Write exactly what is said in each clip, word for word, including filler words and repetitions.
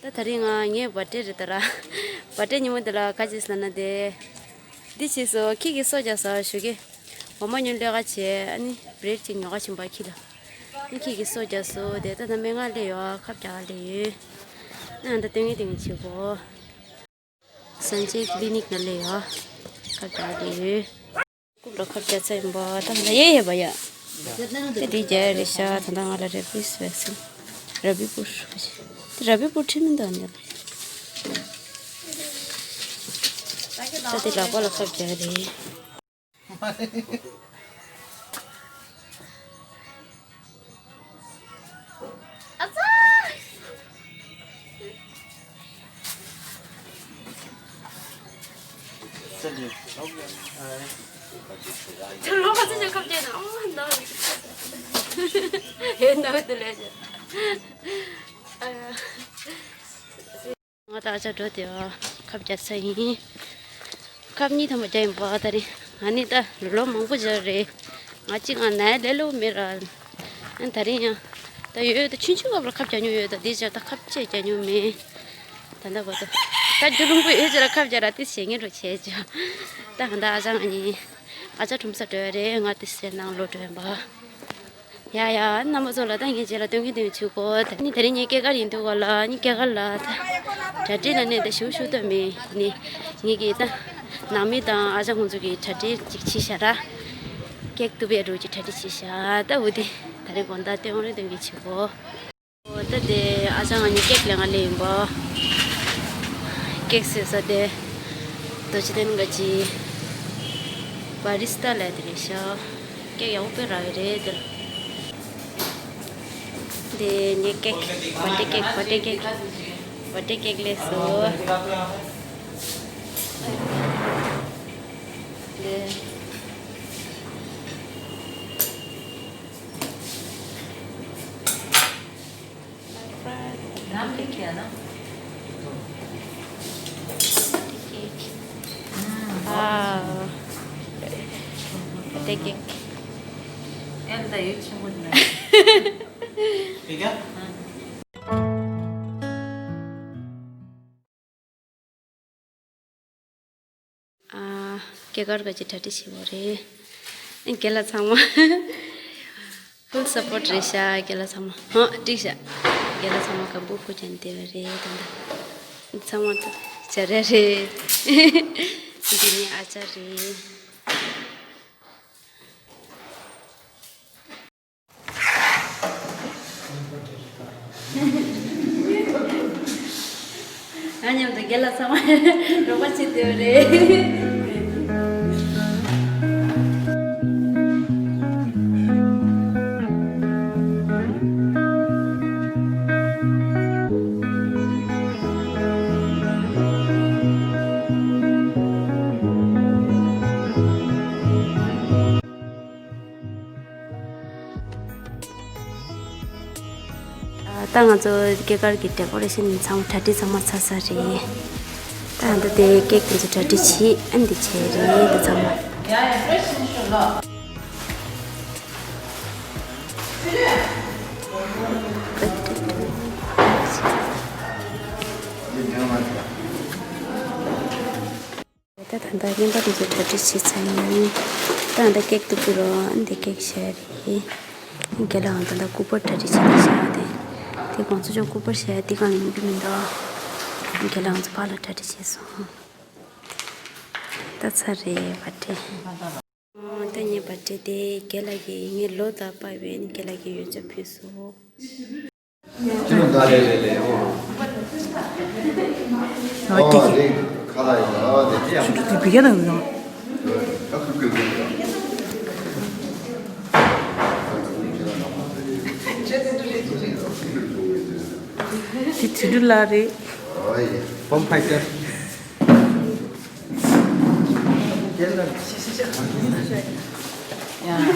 ད་དེ་རིང་ང་ངའི་བར་ཌེ་རེད་ད་ར། བར་ཌེ་ཉིན་མོ་འདི་ལ་ག་ཅི་ཟེར་ན་དེ། འདི་བྱས་སོ་ཁྱེད་ཀྱིས་སོ་རྒྱག་ས་ཞུ་གི། འོ་མ་ཉོ་སླེབས་ག་བྱས་ཨ་ནི་བྷི་རེཌ་ཅིག་ཉོ་ག་ཕྱིན་པ་ཁྱི་ལ། ཨ་ནི་ཁྱེད་ཀྱིས་སོ་རྒྱག་སོ་དེ་ད་ད་སྨན་ཁང་སླེབས་ཡོད་ཁབ་རྒྱག་ག་སླེབས་ཡོད། ཨ་ད་སྟོན་ངེས་སྟོན་ངེས་བྱེད་གོ། སན་ཅེ་ཀི་ལི་ནིག་ནང་སླེབས་ཡོད། ཁབ་རྒྱག་ག་སླེབས་ཡོད། རྐུབ་ལ་ཁབ་རྒྱག་ཚར་ཡིན་པ་ད་ང་ལ་ཡེ་ཡེ་བ་ཡ། དེ་དེ་རྒྱག་རེད་ཤག་ད་ད་ང་ལ་རེ་བི་སི་བེག་སིན། ར་བི་པུར། དེ་ར་བི་པུར་ཁྲིད་མིན་ད་འདི་ལ། ད་དེ་ལག་པ་ལ་ཁབ་རྒྱག་རེད། ང་ད་ཨ་ཅག་འགྲོ་དེ་བ་ཁབ་རྒྱག་ས་ཡིན། ཁབ་གཉིས་ཐམ་པ་རྒྱག་ཡིན་པ་ད་རེད། ང་ནི་ད་ལོ་མང་པོ་རྒྱག་རེད། ང་གཅིག་ང་ནའི་ལས་སླ་པོ་མེད་ར། ཨ་ད་རེད་ཡང་། ད་ཡོད་ད་ཆུང་ཆུང་སྐབས་ལ་ཁབ་རྒྱག་མྱོང་ཡོད་ད་འདི་ཅག་ད་ཁབ་ཅེས་རྒྱག་མྱོང་མེད། ད་ད་བ་ད། ད་རྒྱུ་རླུང་པོ་ཡོད་ཅེ་ལ་ཁབ་རྒྱག་ར་དེ་བྱེད་ངེས་འགྲོ་བྱས་ཅོ། ད་ཧ་ད་ཨ་ཅག་ང་གཉིས། ཨ་ཅག་ཁྲོམ་ས་འགྲོ་ཡ་རེད་ང་དེ་སེ་ནང་ལོག་འགྲོ་ཡིན་པ། ཡ་ཡ་རྣམ་པ་ཚོ་ལ་ད་ངས་རྗེས་ལ་སྟོན་གིན་སྟོན་གིན་བྱེད་གོ་ད་ནི་དེ་རིང་ངའི་སྐྱེས་སྐར་ཡིན་དུས་ག་ལ་ནི་སྐྱེས་སྐར་ལ་ད་གྲ་སྒྲིག་ལ་ནས་ད་ཞུ་ཞུ་ད་མེད་ནི་ངེད་ཀྱི་ད་ནང་མི་དང་ཨ་ཅག་ཁོང་ཚོ་གི་གྲ་སྒྲིག་ཅིག་བྱས་ཤག་ར། ཀེག་གཏུབ་ཡ་འགྲོ་གི་གྲ་སྒྲིག་བྱས་ཤག་ད་འུ་དེ་ད་རེས་དགོང་དག་སྟོན་རེ་སྟོན་གིན་བྱེད་གོ་ད་དེ་ཨ་ཅག་ང་གཉིས་ཀེག་ལེན་ག་སླེབས་ཡིན་པ། ཀེག་བཟོས་ས་དེ། རྡོ་རྗེ་གདན་ག་ཅི། བ་རི་སི་ཏ་ལབ་དེ་རེད་ཤག་ཀེག་ཡག་པོ་དཔེ་རག་གི་རེད་དེ། དེ་ངས་ཀེག་བ་ཏེ་ཀེག་བ་ཏེ་ཀེག་བ་ཏེ་ཀེག་ལས་སོ། དེ། Wow. Taking. ཨ། སྐྱེས་སྐར་ག་ཅི་གྲ་སྒྲིག་བྱེད་པ་རེད། རྒན་ལགས་ཚང་མ། ཕུལ་སབ་པོར་ཊི་རེད་ཤག་རྒན་ལགས་ཚང་མ། ཧོ་འགྲིག་ཤག་རྒན་ལགས་ཚང་མ་གམ་བུ་ཁུ་ཅན་བསྡད་པ་རེད་ད་ལྟ། ཚང་མ་བྱ་ར་རེད། འདི་ནི་ཨ་ཅག་རེད། ང་མཉམ་དུ་རྒན་ལགས་ཚང་མ་རོགས་པ་བྱེད་བསྡད་པ་རེད། ད་ང་ཚོ་སྐྱེས་སྐར་གྱི་ཌེ་ཀོ་རེ་ཤན་ཚང་མ་གྲ་སྒྲིག་ཚང་མ་ཚར་ཚར་རེད། ད་ད་ལྟ་དེ་ཀེག་དེ་ཚོ་གྲ་སྒྲིག་བྱེད་ཨ་ནི་དེ་བྱས་རེད་ད་ཚང་མ། ད་ད་ལྟ་རྔན་པ་དེ་ཚོ་གྲ་སྒྲིག་བྱས་ཚར་ཡིན། ད་ད་ལྟ་ཀེག་གཏུབ་ཀྱི་རོ་ཨ་ནི་དེ་ཀེག་བཞག་རེད། རྒན་ལགས་ད་ལྟ་སྐུ་པར་གྲ་སྒྲིག་བྱས་ནས་བཞག་དེ། དེ་ཁོང་ཚོ་ཅུང་སྐུ་པར་བཞག་དེ་གང་ཡོང་གི་མི་འདུག་རྒན་ལགས་ང་ཚོ་ཕར་ལ་གྲ་སྒྲིག་བྱས་སོང་། ད་ཚར་རེད་བ་དེ། ད་ངའི་བར་ཐི་ཌེ་དེ་རྒན་ལགས་ཀྱིས་ངའི་ལོ་དང་པར་བའི་རྒན་ལགས་ཀྱིས་ཡོན་ཆབ་ཕུལ་སོང་། དེ་དུད་འགྲོ་ལགས་རེད།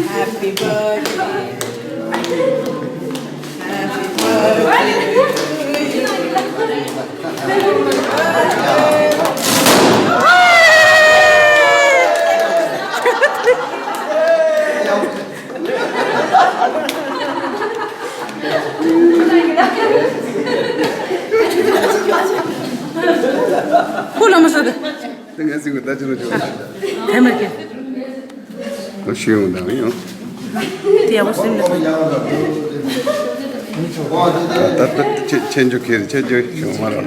Happy birthday. Happy birthday. ད་ཅི་རུ་བྱུང་། དེ་མ་ཀྱེ། ཨོ་ཤི་ཡོང་དང་ཡོང་། དེ་ཡག་པོ་སེམས་ལ། ད་ད་ཆེ་ཆེ་འཇོ་ཁེར་ཆེ་འཇོ་ཤོག་མ་རོ།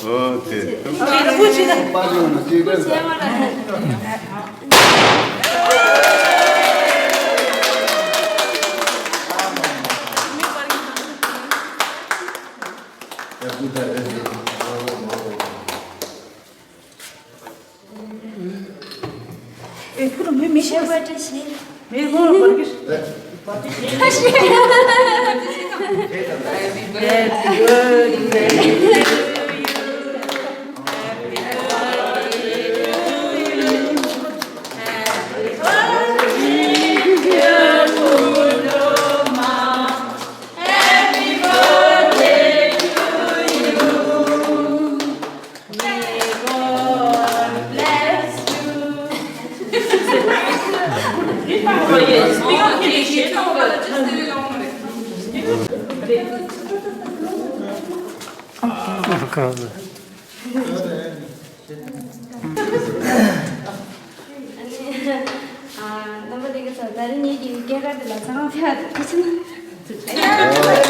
ཨོ་དེ། རྣམ་པ་ལྷན་རྒྱས་ཚོ། ད་རིང་ངེད་ཀྱི་སྐྱེས་སྐར་དེ་ལ་ཚང་མ་ཕེབས་ཐུགས་རྗེ་གནང་།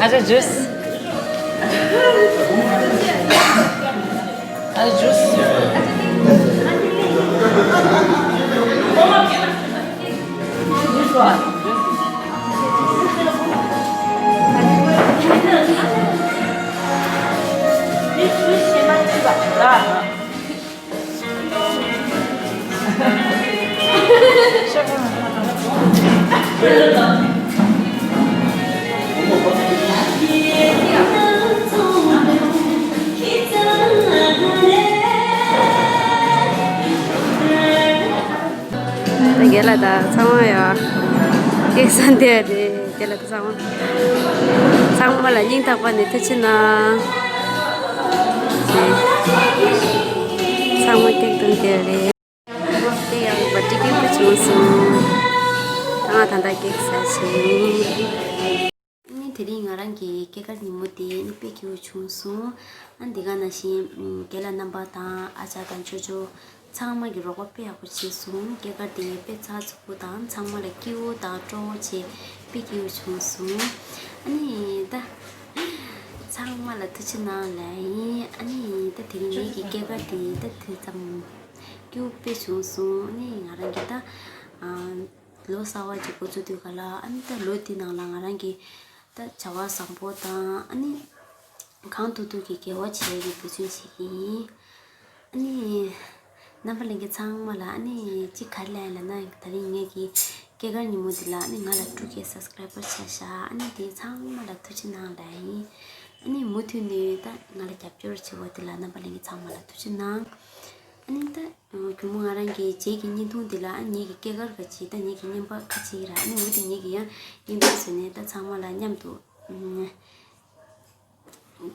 ཨ་ཅག་ཇུས། ཨ་ཅག་ཇུས། རྒན་ལགས་དང་ཚང་མ་ཡ། སྐལ་བཟང་བསྟོད་རེད། རྒན་ལགས་དང་ཚང་མ། ཚང་མ་ལ་སྙིང་ཐག་པ་ནས་ཐུགས་རྗེ་གནང་། ཚང་མ་སྐྱིད་དུ་བསྡད་རེད། དེ་ཡང་པར་ཊི་སྐྱིད་པོ་བྱུང་སོང་། ད་ང་ད་ ད་ཀེག་ཟ་བྱས། ཨ་ནི་དེ་རིང་ང་རང་གི་སྐྱེས་སྐར་ཉིན་མོ་དེ་ཨ་ནི་དཔེ་སྐྱིད་པོ་བྱུང་སོང་། ཨ་ནི་འདི་ག་ནང་བཞིན་རྒན་ལགས་རྣམ་པ་དང་ཨ་ཅག་དང་ཅོ་ཅོ་ཚང་མ་གི་རོགས་པ་དཔེ་ཡག་པོ་བྱས་སོང་། སྐྱེས་སྐར་དེ་དཔེ་ཚགས་ཚུད་པོ་དང་ཚང་མ་ལ་སྐྱིད་པོ་དང་སྤྲོ་བོ་བྱས་དཔེ་སྐྱིད་པོ་བྱུང་སོང་། ཨ་ནི་ད་ཚང་མ་ལ་ཐུགས་རྗེ་གནང་ལབ་ཡིན། ཨ་ནི་ད་དེ་རིང་ངེད་ཀྱི་སྐྱེས་སྐར་དེ་ད་དེ་ཙམ་སྐྱིད་པོ་དཔེ་བྱུང་སོང་། ཨ་ནི་ང་རང་གི་ད་ཨ། ལོ་གསར་པ་ཅིག་འགོ་བཙུགས་དུས་ག་ལ་ཨ་ནི་ད་ལོ་འདི་ནང་ལ་ང་རང་གིས་ད་བྱ་བ་བཟང་པོ་དང་ཨ་ནི་གང་ཐུབ་ཐུབ་ཀྱིས་དགེ་བ་བྱེད་ཀྱི་འབད་བརྩོན་བྱེད་ཀྱི་ཡིན། ཨ་ནི་རྣམ་པ་ལྷན་རྒྱས་ཚང་མ་ལ་ཨ་ནི་ཅིག་ག་རེ་ལབ་ཡ་ལབ་ན། ད་རིང་ངེད་ཀྱི་སྐྱེས་སྐར་ཉིན་མོ་འདི་ལ་ཨ་ནི་ང་ལ་དྲུག་གི་སབ་སི་ཀ་རའི་བར་ཆགས་ཤག་ཨ་ནི་དེ་ཚང་མ་ལ་ཐུགས་རྗེ་གནང་ལབ་ཡིན། ཨ་ནི་མུ་མཐུད་ནས་ད་ང་ལ་རྒྱབ་སྐྱོར་བྱེད་པ་འདི་ལ་རྣམ་པ་ལྷན་རྒྱས་ཚང་མ་ལ་ཐུགས་རྗེ་གནང་། ཨ་ནི་ད། གུས་མོ་ང་རང་གི་རྗེས་ཀྱི་བརྙན་ཐུང་འདི་ལ་ཨ་ངེད་ཀྱི་སྐྱེས་སྐར་ག་ཅིག་ད་ངེད་ཀྱི་བརྙན་པར་ཁ་ཅིག་ར། ཨ་ནི་འོ་དེ་ངེད་ཀྱི་ཡང་བརྙན་ཐུང་བཟོས་ནས་ད་ཚང་མ་ལ་མཉམ་དུ་ཨ་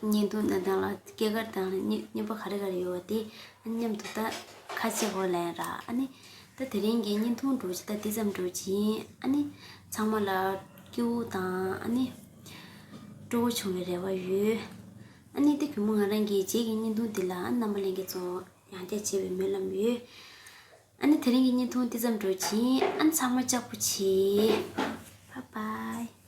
བརྙན་ཐུང་ནང་ལ་སྐྱེས་སྐར་དང་བརྙན་བརྙན་པར་ག་རེ་ག་རེ་ཡོད་པ་དེ་ཨ་མཉམ་དུ་ད་ཁ་ཕྱེ་དགོས་ལབ་ཡིན་ར། ཨ་ནི་ད་དེ་རིང་གི་བརྙན་ཐུང་འདྲ་ཅིག་ད་འདི་ཙམ་འདྲ་ཅིག་ཡིན། ཨ་ནི་ཚང་མ་ལ་སྐྱིད་པོ་དང་ཨ་ནི་སྤྲོ་བོ་བྱུང་བའི་རེ་བ་ཡོད། ཨ་ནི་ད་གུས་མོ་ང་རང་གི་རྗེས་ཀྱི་བརྙན་ཐུང་འདི་ལ་ཨ་རྣམ་པ་ལྷན་རྒྱས་ཚོ་ཡང་བསྐྱར་མཇལ་བའི་སྨོན་ལམ་ཡོད། ཨ་ནི་དེ་རིང་གི་བརྙན་ཐུང་འདི་ཙམ་འདྲ་ཅིག་ཡིན། ཨ་ནི་ཚང་མ་ལྕགས་པོ་བྱེད། Bye bye.